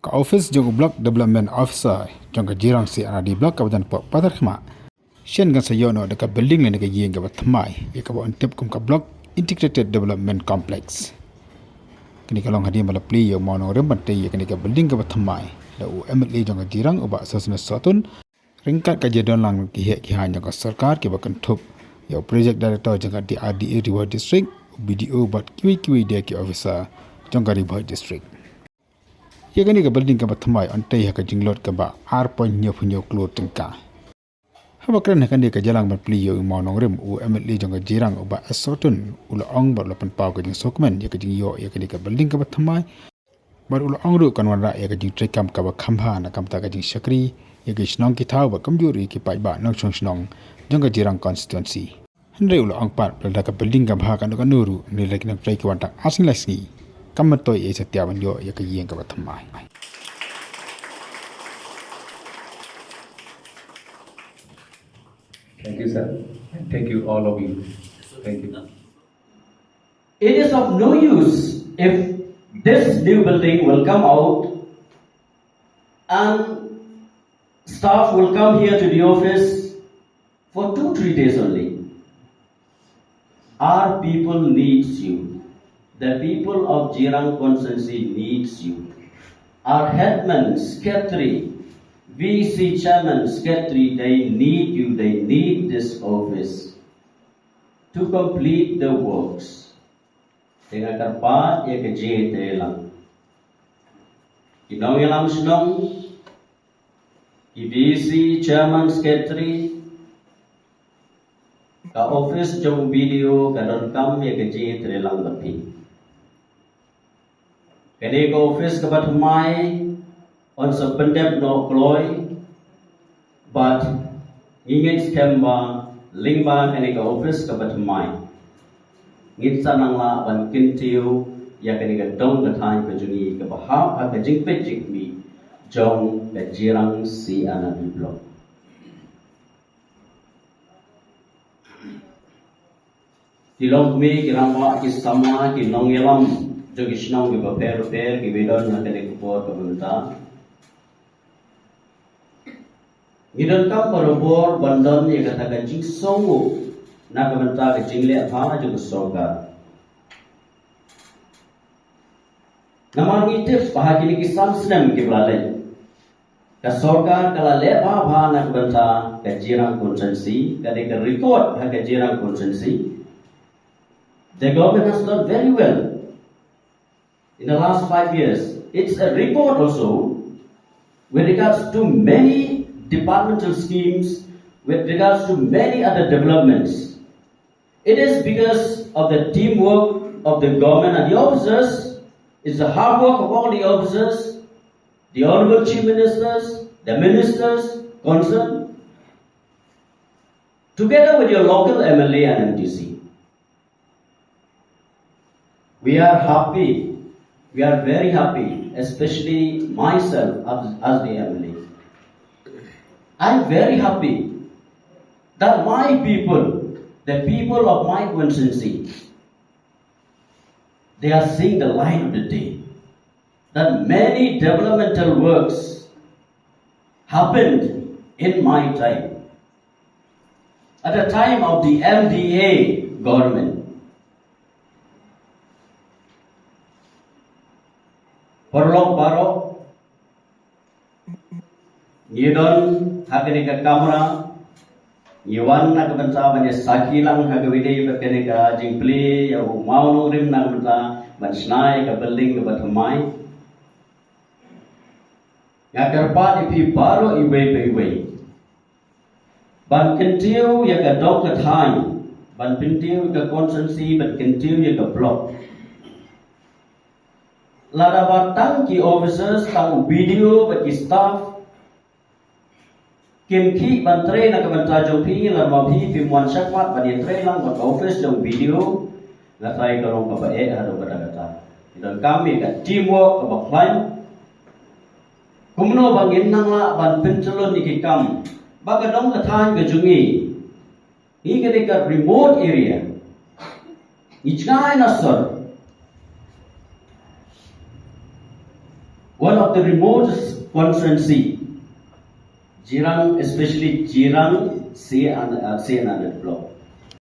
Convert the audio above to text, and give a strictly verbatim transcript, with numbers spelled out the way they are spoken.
Ka office jong u Block Development Officer jong ka Jirang C R D Block kaba don hapoh Patharkhmah, shen kan sa ïoh noh da ka building lane ka ïing kaba thymmai, ïa kaba yn tip kum ka Block Integrated Development Complex. Kane ka long hadien ba la plie ïa u mawnongrim ban tei ïa kane ka building kaba thymmai da u M L A jong ka Jirang, u Bah Sosthenes Sohtun, ryngkat ka jingdon lang ki heh ki haiñ jong ka sorkar kiba kynthup ïa u Project Director jong ka D R D A Ri Bhoi District, u B D O bad kiwei kiwei de ki officer jong ka Ri Bhoi District. Ïa kane ka building kaba thymmai yn tei ha ka jinglut kaba ar point hynñiew hynñiew klur tyngka. Haba kren ha kane ka jingïalang ban plie ïa u mawnongrim, u M L A jong ka Jirang, u Bah S Sohtun, u la ong bad u la pynpaw ka jingsngewkmen ïa ka jingïoh ïa kane ka building kaba thymmai. Bad u la ong ruh kan wanrah ïa ka jingtreikam kaba kham bha na ka bynta ka jingshakri ïa ki shnong ki thaw bad kumjuh ruh ïa ki paidbah nongshong shnong jong ka Jirang constituency. Hynrei u la ong pat ba lada ka building ka bha katno katno ruh, hynrei lada ki nongtrei ki wan tang ar sngi lai sngi, kam myntoi ei satia ban ïoh ïa ka ïing kaba thymmai. Thank you, sir. And thank you, all of you. Thank you. It is of no use if this new building will come out and staff will come here to the office for two, three days only. Our people needs you. The people of Jirang constituency needs you. Our headman, secretary, V C chairman, secretary, they need you. They need this office to complete the works. Te nga kyrpad ïa ka jingïatreilang. Ki nongïalam shnong, ki V C, chairman, secretary, ka office jong B D O ka donkam ïa ka jingïatreilang bad phi. Kane ka office kaba thymmai yn sa pyndep noh kloi, bad ngi ngeit skhem ba lyngba kane ka office kaba thymmai ngin sa nang lah ban kyntiew ïa kane ka dong ka thaiñ ka jong ngi kaba hap ha ka jingpeit jingkhmih jong ka Jirang C R D Block. Ki longkmie, ki rangbah, ki samla, ki nongïalam jong ki shnong kiba pher bapher kiba don ha kane ka por kaba mynta. Ngi donkam barabor ban don ïa kata ka jingsngewnguh na ka bynta ka jingleh bha jong ka sorkar. Namar ngi tip ba ha kine ki san snem kiba la leit, ka sorkar ka la leh bha bha na ka bynta ka Jirang constituency, ka dei ka record ha ka Jirang constituency. The government has done very well in the last five years. It's a record also with regards to many departmental schemes, with regards to many other developments. It is because of the teamwork of the government and the officers. It's the hard work of all the officers, the honorable chief ministers, the ministers concerned, together with your local M L A and M D C. We are happy. We are very happy, especially myself as, as the M L A. I'm very happy that my people, the people of my constituency, they are seeing the light of the day. That many developmental works happened in my time, at the time of the M D A government. Paralok baroh, ngi don ha kane ka kamra, ngi wan na ka bynta ban ïa sakhi lang ha kawei de bad kane ka jingplie ïa u mawnongrim na ka bynta ban shna ïa ka building kaba thymmai. Nga kyrpad ïa phi baroh iwei pa iwei ban kyntiew ïa ka dong ka thaiñ, ban kyntiew ïa ka constituency, ban kyntiew ïa ka block. Lada ba tang ki officers, tang u B D O bad ki staff kin khih ban trei na ka bynta jong phi, lada ba phi phim wan shakhmat ban ïatrei lang bad ka office jong u B D O, nga tharai ka long kaba eh haduh katta katta. Ngi donkam ïa ka teamwork kaba khlaiñ. Kumno ba ngin nang lah ban pyntylun ïa ki kam ba ka dong ka thaiñ ka jong ngi, ngi ka dei ka remote area, ngi jngai na sor. One of the remote constituency, Jirang, especially Jirang, C and, uh, C and block.